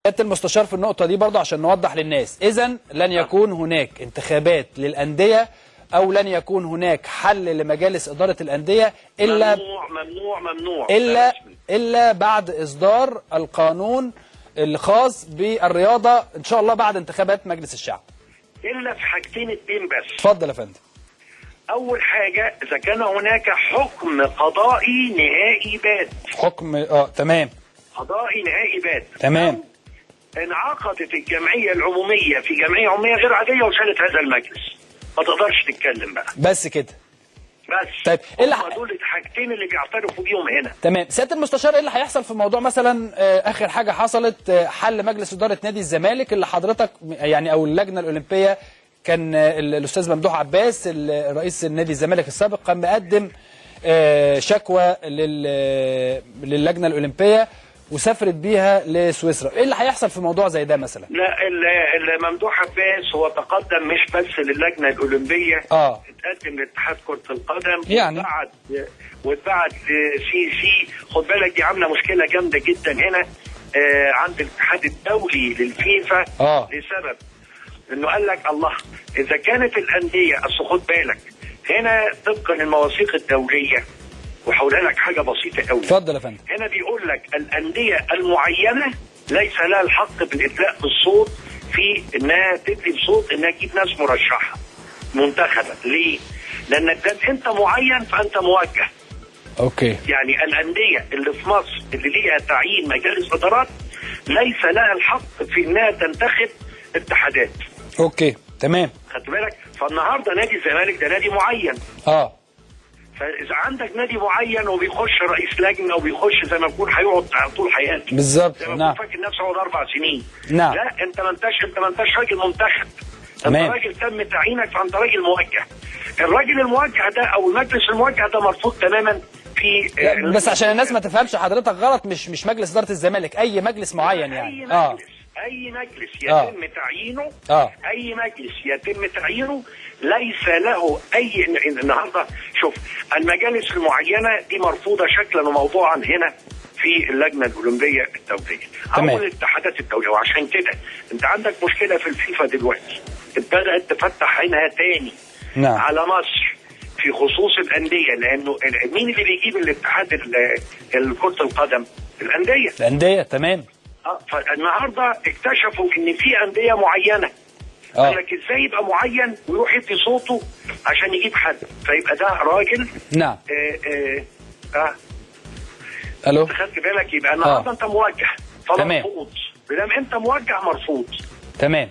سيادة المستشار في النقطة دي برضه عشان نوضح للناس، إذا لن يكون هناك انتخابات للأندية أو لن يكون هناك حل لمجالس إدارة الأندية إلا ممنوع ممنوع ممنوع إلا بعد إصدار القانون الخاص بالرياضة إن شاء الله بعد انتخابات مجلس الشعب. إلا في حاجتين اتنين بس. اتفضل يا فندم. أول حاجة إذا كان هناك حكم قضائي نهائي بات. حكم تمام. قضائي نهائي بات. تمام. انعقدت الجمعية العمومية في جمعية عمومية غير عادية وشالت هذا المجلس. ما تقدرش تتكلم بقى. بس كده. بس. طيب ايه اللي دول الحاجتين اللي بيعترفوا بيهم هنا. تمام. سيادة المستشار، ايه اللي هيحصل في موضوع مثلا اخر حاجة حصلت حل مجلس إدارة نادي الزمالك اللي حضرتك يعني او اللجنة الأولمبية كان الأستاذ ممدوح عباس رئيس النادي الزمالك السابق كان مقدم شكوى للجنة الأولمبية وسافرت بيها لسويسرا، ايه اللي هيحصل في موضوع زي ده مثلا؟ لا، الممدوح عباس هو تقدم مش بس للجنة الاولمبية، اتقدم لاتحاد كره القدم يعني واتبعت لسي سي. خد بالك دي عامله مشكلة جامدة جدا هنا عند الاتحاد الدولي للفيفا لسبب انه قال لك الله اذا كانت الاندية، اصل خد بالك هنا طبقا للمواثيق الدولية، وحولها لك حاجة بسيطة قوي. اتفضل يا فندم. هنا بيقول لك الاندية المعينة ليس لها الحق بالادلاء بالصوت في انها تدلي بصوت انها تجيب ناس مرشحة منتخبه. ليه؟ لان انت معين فانت موجه. okay. يعني الاندية اللي في مصر اللي ليها تعيين مجالس ادارات ليس لها الحق في انها تنتخب اتحادات. okay تمام. خدت بالك؟ فالنهارده نادي الزمالك ده نادي معين. فاذا عندك نادي معين وبيخش رئيس لجنة وبيخش زي ما يكون هيقعد طول حياته. بالظبط. زي ما يكون فاكر نفسه هيقعد 4 سنين. نعم. لا، انت ما انتش راجل منتخب. تمام. انت راجل تم تعيينك، فانت راجل موجه. الراجل الموجه ده او المجلس الموجه ده مرفوض تماما في بس عشان الناس ما تفهمش حضرتك غلط، مش مجلس ادارة الزمالك، اي مجلس معين يعني. اي مجلس اي مجلس يتم تعيينه، اي مجلس يتم تعيينه ليس له اي. النهارده شوف المجالس المعينة دي مرفوضة شكلا وموضوعا هنا في اللجنة الاولمبية الدولية او الاتحادات الدولية، وعشان كده انت عندك مشكلة في الفيفا دلوقتي بدات تفتح عينها تاني. نعم. على مصر في خصوص الاندية، لانه مين اللي بيجيب الاتحاد كره القدم؟ الاندية. الاندية تمام. فالنهارده اكتشفوا ان في اندية معينة. قال لك ازاي يبقى معين ويروح يدي صوته عشان يجيب حد، فيبقى ده راجل. نعم. الو، خدت بالك؟ يبقى النهارده انت موجه فمرفوض، ما دام انت موجه مرفوض. تمام.